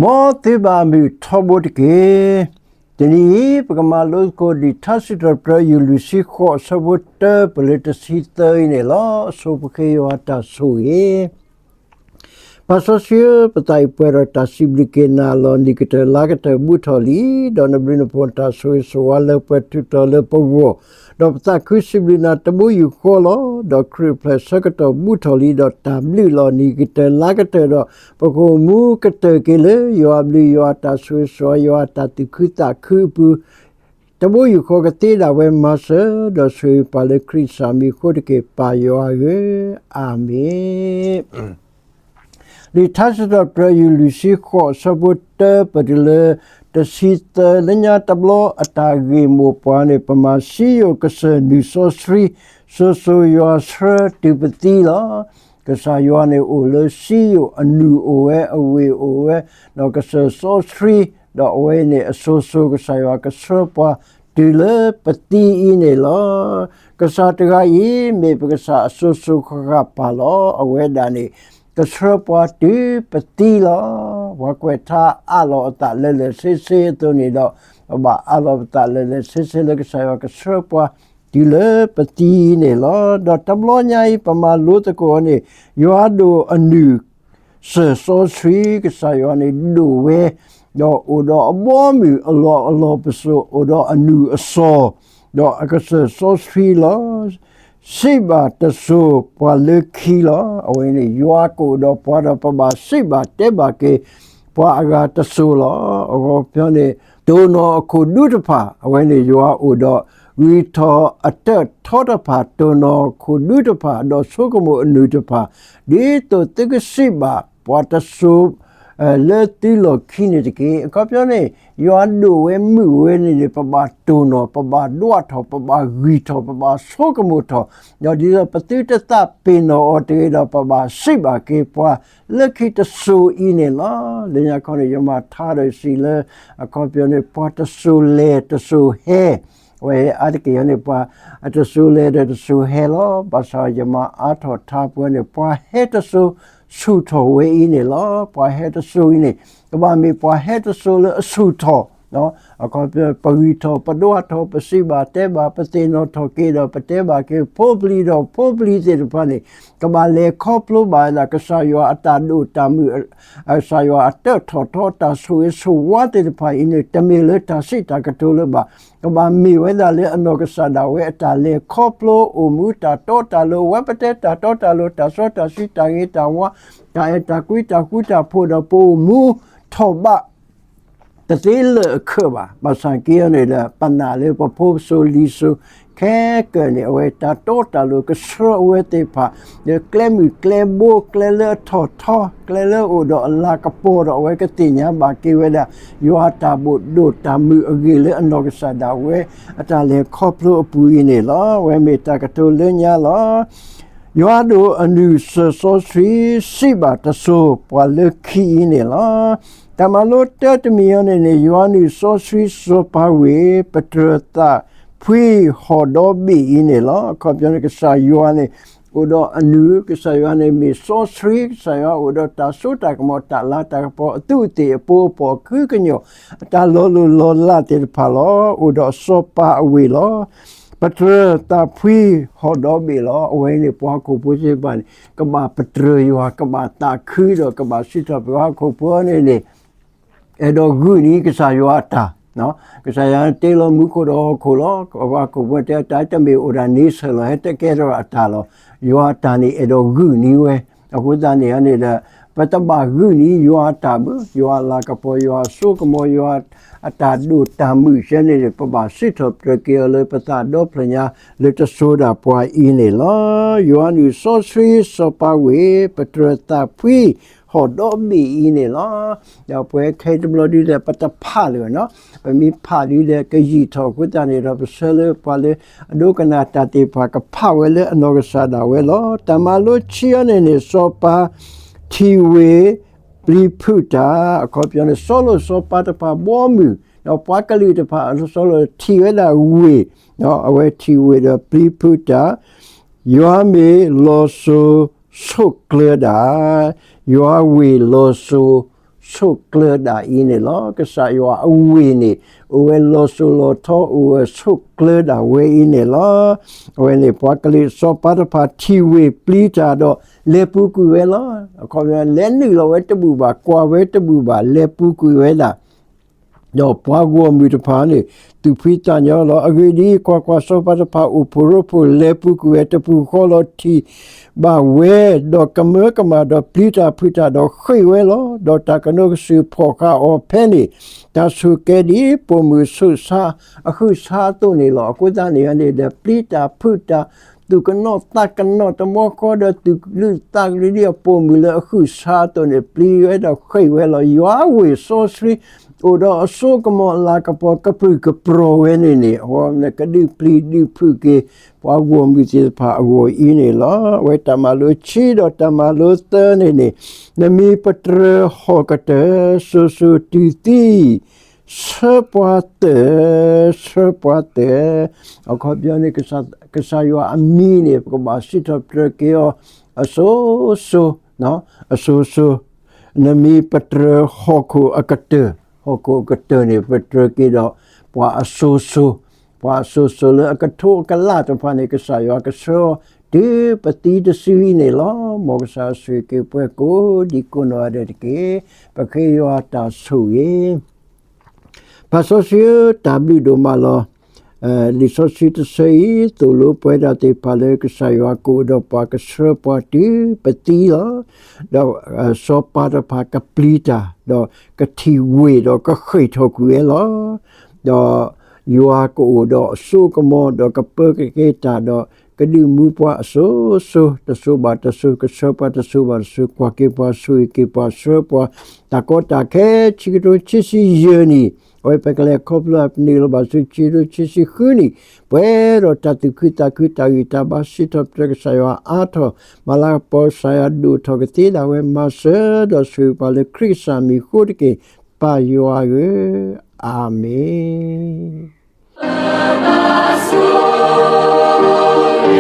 မ်သုဘၣ်မုာ်ထီဘိတက့ၢ်. တနံၤအံၤ ပကမၤလိသကိးဒံးထါစံးထီၣ်ပတြၢၤ ယူၢ်လွံၢ်ဆံဃိး အဆၢဖိတၢ ပလၢတဆံသၢအံၤန့ၣ်လီၤ. အဆိပဃ့ယွၤတၢ်ဆိၣ်ဂ့ၤ ပၢ်စီဆှံဧၢ, ပသးအံၤပှဲၤဒီးတၢ်စံးဘျုးက့ၤနၤလီၤ. နံၣ်ကတၢၢ်လါကတၢၢ်ဘူးထီၣ်လံ, ဒီးနဘျုးနဖှိၣ်နတၢ်ဆိၣ်ဂ့ၤဆိၣ်ဝါလၢပှဲၤထူးထီၣ်လၢပဂီၢ်, ဒီးပသးခုစံးဘျုးနၤတဘိယူၢ်ဃီလီၤ. ဒီးခရံာ်အဖျၢၣ်ဆၢကတီၢ်ဘူးထီၣ်လံ, ဒီးတၢ်ဘျုးလီၤ. နံၣ်ကတၢၢ်လါကတၢၢ်ဒီး ပကအိၣ်မူကတၢၢ်က့ၤလၢ ယွၤအဘျုး ယွၤအတၢ်ဆိၣ်ဂ့ၤဆိၣ်ဝါ ယွၤအတၢ်သူၣ်ခုသးခုအပူၤ တဘိယူၢ်ဃီကသ့ဒၣ်ဝဲမၤစၢၤ, ဒီးဆိၣ်ဂ့ၤပှၤလၢခရံာ်စၢ်မံၤအဃိတက့ၢ် ပၢ်ယွၤဧၢ, အၤမ့ၣ်. လံာ်ထါစံးထီၣ်ပတြၢၤ ယူၢ်လွံၢ်ဆံဃိး အဆၢဖိတၢ ပတုၤလၢတဆံသၢ လၢညါတဘျီအတၢ်ဂ့ၢ်မိၢ်ပှၢ်န့ၣ် ပမၤစံယိၣ်ကစၢၢ်နုာ်စီဆှံ စိၤစိၤယွၤဆှၢတုၤပသံလီၤ. ကစၢ်ယွၤန့ၣ်အိၣ်လၢစံယိၣ် အနုၢ်အိၣ်ဝဲ အဝ့ၢ်အိၣ်ဝဲ, ဒီးကစၢၢ်စီဆှံ, ဒီးအဝဲန့ၣ်အစိၤစိၤ ကစၢ်ယွၤကဆှၢပှၤတုၤလၢပသံအံၤန့ၣ်လီၤ. ကစၢ်တဂၤအံၤ မ့ၢ်ပကစၢ်အစိၤစိၤဃၣ်ဃၣ်ပၢ်လီၤ. အဝဲဒၣ်န့ၣ် ကဆှၢပှၤတုၤပသံလီၤ. ပှၤကွဲးထါအးလီၤအသးလၢာ်လၢာ်ဆ့ဆ့အသိးန့ၣ်ဒီး ပဘၣ်အးလီၤပသးလၢာ်လၢာ်ဆ့ဆ့လၢကစၢ်ယွၤကဆှၢပှၤတုၤလၢပသံအံၤန့ၣ်လီၤ. ဒီးတဘျီညါအံၤ ပမၤလိသကိးန့ၣ် ယွၤဒိၣ်အနုၢ်စၢၢ်စီဆှံ ကစၢ်ယွၤန့ၣ်ဒိၣ်ဝဲ, ဒီးအိၣ်ဒီးအဘီအမုၢ်အလီၢ်အလီၢ်ပစိာ် အိၣ်ဒီးအနုၢ်အစီၤ, ဒီးအကစၢၢ်စီဆှံလီၤ. စံးဘၣ်တစိၤပှၤလၢခံလီၤ. အဝဲန့ၣ် ယွၤကအိၣ်ဒီးပှၤဒီး ပဘၣ်စံးဘၣ်တဲဘၣ်က့ၤ ပှၤအဂၤတစိၤလီၤ. အခီပညီန့ၣ် တိၢ်နီၣ်အခိၣ်ဒူတဖၣ်, အဝဲန့ၣ်ယွၤအိၣ်ဒီး ဂံၢ်ထီၣ်အတၢၣ်ထီတဖၣ်, တိၢ်နီၣ်အခိၣ်ဒူတဖၣ်, ဒီးဆိကမိၣ်အနုၢ်တဖၣ်, ဒ်သိးသုကစံးဘၣ်ပှၤတစိၤ လၢသုလီၢ်ခံန့ၣ်တက့ၢ်. အခီပညီန့ၣ် ယွၤဒိၣ်ဝဲမုာ်ဝဲန့ၣ်န့ၣ် ပဘၣ်တိၢ်နီၣ်, ပဘၣ်ဒွးထီၣ်, ပဘၣ်ဂံၢ်ထီၣ်, ပဘၣ်ဆိကမိၣ်ထီၣ်, ဒီးဒ်သိးပသုတသးပ့ၤနီၣ်အီၤတဂ့ၤဒီး ပဘၣ်စံးဘၣ်က့ၤပှၤလၢခံတစိၤအံၤန့ၣ်လီၤ. လၢညါခီန့ၣ် ယမၤထါဒီးစံးလၢ အခီပညီန့ၣ် ပှၤတစိၤလဲၤတစိၤဟဲ ဝဲအါတက့ၢ်အံၤန့ၣ် ပှၤအတစိၤလဲၤဒီးတစိၤဟဲလီၤ. ဘၣ်ဆၣ်ယမၤအါထီၣ်ထါပှဲၤန့ၣ် ပှၤဟဲတစိၤဆူၣ်ထီၣ်ဝဲအံၤန့ၣ်လီၤ. ပှၤဟဲတစိၤအံၤန့ၣ် ကဘၣ်မ့ၢ်ပှၤဟဲတစိၤလၢအဆူၣ်ထီၣ်, အခီပညီ ပဂံၢ်ထီၣ် ပဒွးထီၣ် ပစံးဘၣ်တဲဘၣ် ပသ့ၣ်နီၣ်ထီၣ်က့ၤဒီး ပတဲဘၣ်က့ၤဖိပလံၤဒီး ဖိပလံၤသ့ၣ်တဖၣ်န့ၣ် ကဘၣ်လဲၤခီဖျိဘၣ်ဝဲဒၣ် ကစၢ်ယွၤအတၢ်ဒိၣ်တၢ်မုၢ် ကစၢ်ယွၤအတၢၣ်ထီၣ်ထီ တၢ်ဆိၣ်ဂ့ၤဆိၣ်ဝါသ့ၣ်တဖၣ်အံၤန့ၣ် တမ့ၢ်လၢတၢ်စံးတၢ်ကတိၤလၢၤဘၣ်. ကဘၣ်မ့ၢ်ဝဲဒၣ်လၢအနီၢ်ကစၢ်ဒၣ်ဝဲအတၢ်လဲၤခီဖျိ အိၣ်မူတၢ်တီတၢ်လိၤ ဝဲပတဲတၢ်တီတၢ်လိၤ တၢ်စီတၢ်ဆှံ တၢ်ဂ့ၤတၢ်ဝါ တၢ်အဲၣ်တၢ်ကွံ တၢ်ဃူတၢ်ဖိးဒီး ပအိၣ်မူထီၣ်ဘး တသ့လၢာ်အခၢးဘၣ်. ဘၣ်ဆၣ်က့အံၤန့ၣ်ဒီး ပနာ်လၢပဖိပစိၤလံၤစိၤခဲကၢၢ်န့ၣ် အဝဲတၢ်တီတၢ်လိၤကဆှၢအဝဲသ့ၣ်တဖၣ် ဒီးကျဲမုၢ်ကျဲဘိ ကျဲလၢအထီၣ်ထီ ကျဲလၢအအိၣ်ဒီးအလၤကပီၤဒီး အဝဲကသ့ၣ်ညါဘၣ်က့ၤဝဲဒၣ် ယွၤအတၢ်ဒိၣ်တၢ်မုၢ်အဂ့ၢ်လၢအနီၢ်ကစၢ်ဒၣ်ဝဲ အတၢ်လဲၤခီဖျိအပူၤအံၤန့ၣ်လီၤ. အဝဲမ့ၢ်တၢ်ကတိၤလၢညါလီၤ. ယွၤဒိၣ်အနုၢ်စၢၢ်စီဆှံ စံးဘၣ်တစိၤပှၤလၢခံအံၤန့ၣ်လီၤ. တၢ်မၤလိတၢတမံၤအံၤန့ၣ်န့ၣ် ယွၤနုၢ်စီဆှံစီၤပၤဝ့ၢ် ပတြၢၤသးဖှံဟီၣ်ဒီဘ့ၣ်အံၤန့ၣ်လီၤ. အခီပညီန့ၣ် ကစၢ်ယွၤန့ၣ် အိၣ်ဒီးအနုၢ် ကစၢ်ယွၤန့ၣ်မ့ၢ်စီဆှံ ကစၢ်ယွၤအိၣ်ဒီးတၢ်စိတၢ်ကမီၤ တၢ်လၤတၢ်ကပီၤ အသူးအသ့ၣ် အပူၤအပီၣ် အကူကညီၢ် အတၢ်လီၤလိၢ်လီၤလးသ့ၣ်တဖၣ်လီၤ. အိၣ်ဒီးစီၤပၤအဝ့ၢ်လီၤ. ပတြၢၤသးဖှံဟီၣ်ဒီဘ့ၣ်လီၤ. အဝဲန့ၣ် ပှၤဟီၣ်ခိၣ်ဖိသ့ၣ်တဖၣ်န့ၣ် ကဘၣ်ပတြၢၤယွၤ ကဘၣ်သးခုဒီး ကဘၣ်စံးထီၣ်ပတြၢၤ ပှၤဟီၣ်ခိၣ်ဖိန့ၣ်န့ၣ် အဲၣ်ဒိးဂုာ်န့ၢ်ကစၢ်ယွၤအတၢ်, ကစၢ်ယွၤတ့လီၤမူခိၣ်ဒီးဟီၣ်ခိၣ်လီၤ. ပှၤဟီၣ်ခိၣ်ဖိတဲ တၢ်တမ့ၢ်အိၣ်ဒၣ်န့ဆၢၣ်လီၤ ဟဲတကဲထီၣ်အတၢ်လီၤ. ယွၤအတၢ်န့ၣ် အဲၣ်ဒိးဂုာ်န့ၢ်ဝဲ. အဃိသတးန့ၣ်န့ၣ်ဒီး ပတဘၣ်ဂုာ်န့ၢ်ယွၤအတၢ်ဘၣ်, ယွၤအလၤကပီၤ ယွၤအစိကမီၤ ယွၤအတၢ်ဒိၣ်တၢ်မုၢ်ဆဲန့ၣ် ပဘၣ်စံးထီၣ်ပတြၢၤက့ၤအီၤလၢပသးဒီဖျၢၣ်ညါ လၢတစိၤဒၣ်ပှၤအံၤန့ၣ်လီၤ. ယွၤနုၢ်စီဆှံစီၤပၤဝ့ၢ် ပတြၢၤသးဖှံ ဟီၣ်ဒီဘ့ၣ်အံၤန့ၣ်လီၤ. ဒီးပဝဲခဲအံၤတဘျီဒုဒီး ပတဖးလၢၤဘၣ်နီၤ, ပမ့ၢ်ဖးဒုဒီး ကယံာ်ထီၣ်အဃိသတးန့ၣ်ဒီး ပဆၢလၢပှၤလၢအဒိကနၣ်တၢ်သ့ၣ်တဖၣ် ကဖးဝဲလၢအနီၢ်ကစၢ်ဒၣ်ဝဲလီၤ. တၢ်မၤလိဆံအံၤန့ၣ်န့ၣ် စီၤပၤထံၣ်ဝ့ၢ်ပျံၤဖုးတၢ်, အခီပညီန့ၣ် စီၤလိာ်စီၤပၤတဖၣ်ဘီမုၢ် ဒီးပှၤကလုာ်တဖၣ် စီၤလိာ်ထံၣ်ဝဲဒၣ်ဝ့ၢ်, အဝဲထံၣ်ဝ့ၢ်ဒီးပျံၤဖုးတၢ်, ယွၤမ့ၢ်လီၤစိၤဆိးကျၢၤဒၣ်, ယွၤဝ့ၢ်လီၤစိၤ ဆိၣ်ကျၢဒၣ်အံၤန့ၣ်လီၤ. ကစၢ်ယွၤအဝ့ၢ်န့ၣ် အိၣ်ဝဲလီၤစိၤလီၤထီ အိၣ်ဝဲဆိၣ်ကျၢဒၣ်ဝဲအံၤန့ၣ်လီၤ. အဝဲန့ၣ် ပှၤကလုာ်စီၤပၤတဖၣ်ထံၣ်ဝ့ၢ်ပျံၤတၢ်ဒီး လဲၤပူၤကွံာ်ဝဲလီၤ. အခီပညီ လဲၤနုာ်လီၤဝဲတဘူၣ်ဘၣ်, ကွၢ်ဝဲတဘူၣ်ဘၣ်, လဲၤပူၤကွံာ်ဝဲဒၣ် ဒီးပှၤဂီၢ်မုၢ်တဖၣ်န့ၣ် သူၣ်ဖှံသးညီလီၤ. အဂ့ၢ်ဒ်အံၤ, ကွၢ်ကွၢ်, စီၤပၤတဖၣ်အိၣ်ဖှိၣ်ရိဖှိၣ် လဲၤပူၤကွံာ်ဝဲတပူၤဃီလီၤ, ထံၣ်ဘၣ်ဝဲ, ဒီးကမၢကမၣ်, ဒီးပျံၤတၢ်ဖုးတၢ်, ဒီးဃ့ၢ်ဝဲလီၤ. ဒီးတၢ်ကနိးကစုာ်ဖီၣ်ဃာ်အီၤဖဲန့ၣ်, တၢ်ဆိၣ်ကဲဒ်ပိာ်မုၣ်ဆိၣ်ဆါအဟုးဆါအသိးန့ၣ်လီၤ. အဃိသတးန့ၣ်န့ၣ်ဒီး ပျံၤတၢ်ဖုးတၢ်, သူၣ်ကနိးသးကနိးတမီဃီဒီး သူၣ်ကလုၢ်သးကလုၢ်ဒ်အပိာ်မုၣ်လၢအဟုးဆါအသိးန့ၣ် ပျံၤဝဲဒီးဃ့ၢ်ဝဲလီၤ. ယွၤဝ့ၢ်စီဆှံ အိၣ်ဒီးအစိကမီၤအလၤကပီၤ ကပြုၢ်ကပြီၤဝဲန့ၣ်န့ၣ် အဝဲန့ၣ်ကဒုးပျံၤဒုးဖုးက့ၤ ပှၤဂီၢ်မုၢ်သ့ၣ်တဖၣ်အဂီၢ်အံၤန့ၣ်လီၤ. အဝဲတၢ်မၤလိခံဒီးတၢ်မၤလိသၢန့ၣ်န့ၣ်, နမံၤပတြၢၤဟီၣ်ကတၢၢ်, စိၤစိၤတုၤသံ, ဆှၢပှၤသၢ, ဆှၢပှၤသၢ, အခီပညီန့ၣ် ကစၢ်ယွၤအမံၤန့ၣ် ပကဘၣ်စံးထီၣ်ပတြၢၤက့ၤအီၤ အစိၤစိၤ, အစိၤစိၤ, နမံၤပတြၢၤဟီၣ်ခိၣ်အကတၢၢ်, ဟီၣ်ခိၣ်အကတၢၢ်န့ၣ် ပတြၢၤက့ၤဒီး ပှၤအစိၤစိၤ, ပှၤအစိၤစိၤလၢအကထိအကလးတဖၣ်န့ၣ် ကစၢ်ယွၤကဆှၢအီၤ တုၤပသံတစုအံၤန့ၣ်လီၤ. မ်ကစၢ်ဆိၣ်ဂ့ၤက့ၤပှၤကိးဒံကိးနီၢ်ဂၤဒဲးတက့ၢ်. ပဃ့ယွၤတၢ်ဆိၣ်ဂ့ၤ ပၢ်စီဆှံဧၢ, တၢ်ဘျုးဒိၣ်မးလီၤ. လံာ်စီဆှံတဆၢအံၤ သိၣ်လိပှၤဒၣ်သ့ၣ်တဖၣ်လၢ ကစၢ်ယွၤကအိၣ်ဒီးပှၤ ကဆှၢပှၤတုၤပသံလီၤ. ဒီးစီၤပၤတဖၣ်ကပျံၤတၢ်, ဒီးကထံၣ်ဝ့ၢ်ဒီးကဃ့ၢ်ထီၣ်ကွံာ်ဝဲလီၤ. ဒီးယွၤကအိၣ်ဒီးအစိကမီၤ ဒီးကပၢကကဲတၢ်ဒီး ကဒုးမူပှၤအစိၤစိၤ, တစိၤဘၣ်တစိၤ, ကဆှၢပှၤတစိၤဘၣ်တစိၤ, ကွၢ်က့ၤပှၤ, ဆိၣ်ဂ့ၤက့ၤပှၤ, ဆှၢပှၤ, တၢ်ကီတၢ်ခဲ ခံကထိခံဆံယဲၢ်နံၣ်, အဝဲပကလဲၤခီဖျိ ပနုာ်လီၤဘၣ်ဆူ ခံကထိခံဆံဃုနံၣ်, ပှဲၤဒီးတၢ်သူၣ်ခုသးခု တၢ်ဂံၢ်တၢ်ဘါ စံးထီၣ်ပတြၢၤကစၢ်ယွၤအါထီၣ်, မၤလၤကပီၤကစၢ်ယွၤဒိၣ်ထီၣ်ကသ့ဒၣ်ဝဲ မၤစၢၤဒီးဆိၣ်ဂ့ၤပှၤလၢခရံာ်ကစၢ်မံၤအဃိတက့ၢ်, ပၢ်ယွၤဧၢ, အၤမ့ၣ်. ပၢ်စီဆှံ